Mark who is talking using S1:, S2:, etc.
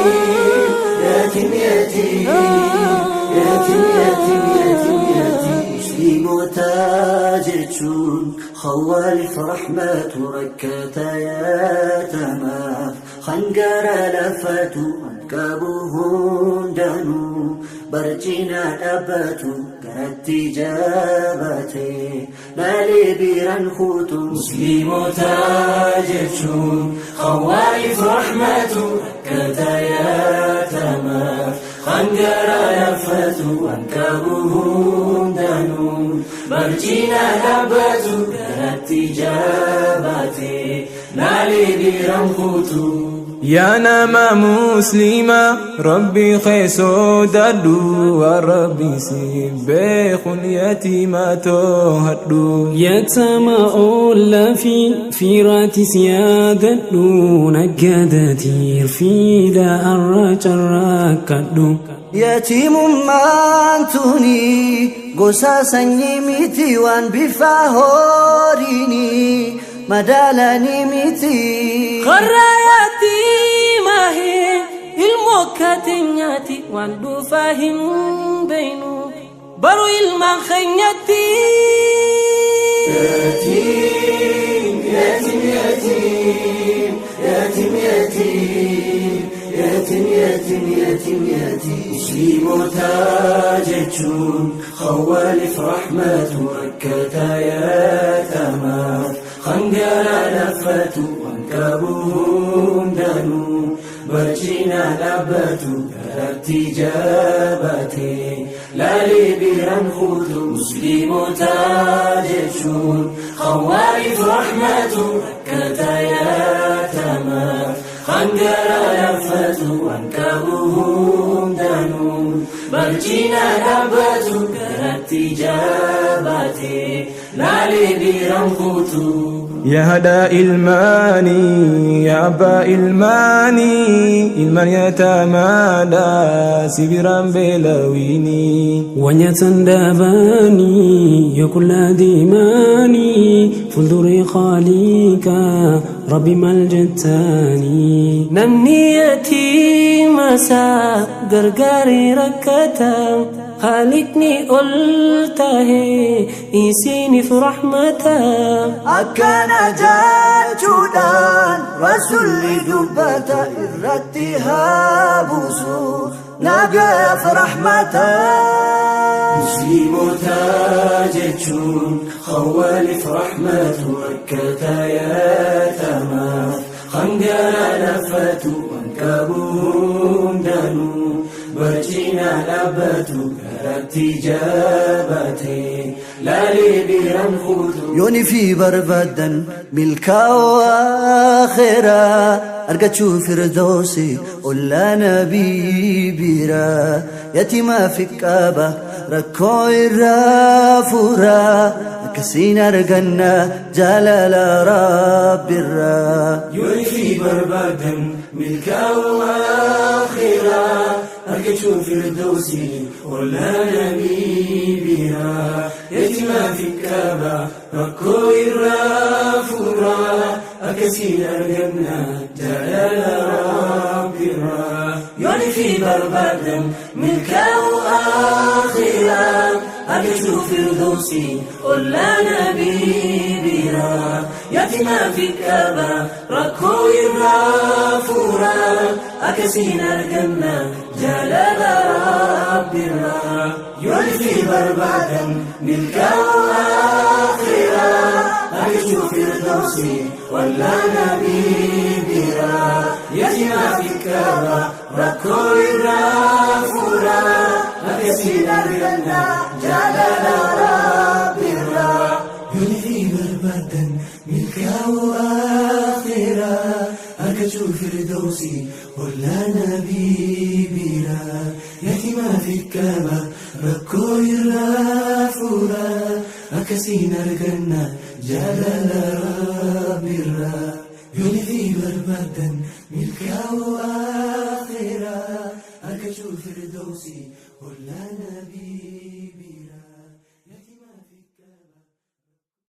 S1: Yetim yetim yetim yetim yetim yetim. Musliimota jechuun khawwaalif rahmatu rakkata yaatamaaf hangara lafatu qabu hundanuu barcina dhaabbatu garatti jabaate laalee biiraan kutu. Musliimota jechuun khawwaalif rahmatu rakkata yaatamaaf hangara lafatu qabu hundanuu barcina dhaabbatu garatti jabaate laalee biiraan kutu.
S2: Yaa nama muslima Rabbi kee sodaadhu, waan Rabbi si beekun yatiima too'adhu.
S3: Yatama oollaa fi fiiraatis yaadadhu, naggaadatiir fiida arra carraaqqadhu.
S4: Yatiimummaan tuni gosa sanyii miti, waan bifa horiini madaalanii miti.
S5: Qorra yatiimaa ilmoo kaatenyaati, waan dhufaa hin beeynu baru ilmaan keenyatti.
S1: Yetim yetim yetim yetim yetim yetim yetim yetim yetim. Musliimota jechuun khawwaalif rahmatu rakkata yaatamaaf hangara lafatu waan qabu hundanuu barcina dhaabbatu garatti jabaate laalee biiraan kutu. Musliimota jechuun khawwaalif rahmatu rakkata yaatamaaf hangara lafatu waan qabu hundanuu barcina dhaabbatu garatti jabaate laalee biiraan kutu.
S2: Yaa haadha ilmaanii, yaa abbaa ilmaanii, ilmaan yatamaadha si biraan beelawinii.
S3: Wanyatan dhaabanii yoo qullaa deemanii fuulduree Khaaliqaa Rabbi maal jettaanii?
S5: Namni yatiima isaa gargaaree rakkata, Khaliqni ol tahee isiniif rahmata.
S4: Akkana jechuudhaan Rasulli dubbata, irratti haa buusu nagaaf rahmata.
S1: Musliimota jechuun khawwaalif rahmatu rakkata yaatamaaf hangara lafatu waan qabu hundanuu barcina dhaabbatu garatti jabaate laalee biiraan kutu.
S4: Yooni fi barbaadan milkaa'oo akhiraa argachuu firdoosi ollaa nabii biraa, yatiimaa fi qaba rakkoo irraa furaa, akkasiin arganna jaalala Rabbirraa.
S1: Yooni fi barbaadan milkaa'oo akhiraa argachuu firdoosi ollaa nabii biraa, yatiimaa fi qaba rakkoo irraa furaa, akkasiin arganna jaalala Rabbirraa. Yooni fi barbaadan milkaa'oo akhiraa argachuu firdoosi ollaa nabii biraa, yatiimaa fi qaba rakkoo irraa furaa, akkasiin arganna jaalala Rabbirraa. Yooni fi barbaadan milkaa'oo akhiraa argachuu firdoosi ollaa nabii biraa, yatiimaa fi qaba rakkoo irraa furaa, akkasiin arganna jaalala Rabbirraa. Yooni fi barbaadan milkaa'oo akhiraa argachuu firdoosi ollaa nabii biraa, yatiimaa fi qaba rakkoo irraa furaa, akkasiin arganna jaalala Rabbirraa. Yooni fi barbaadan milkaa'oo akhiraa argachuu firdoosi ollaa nabii.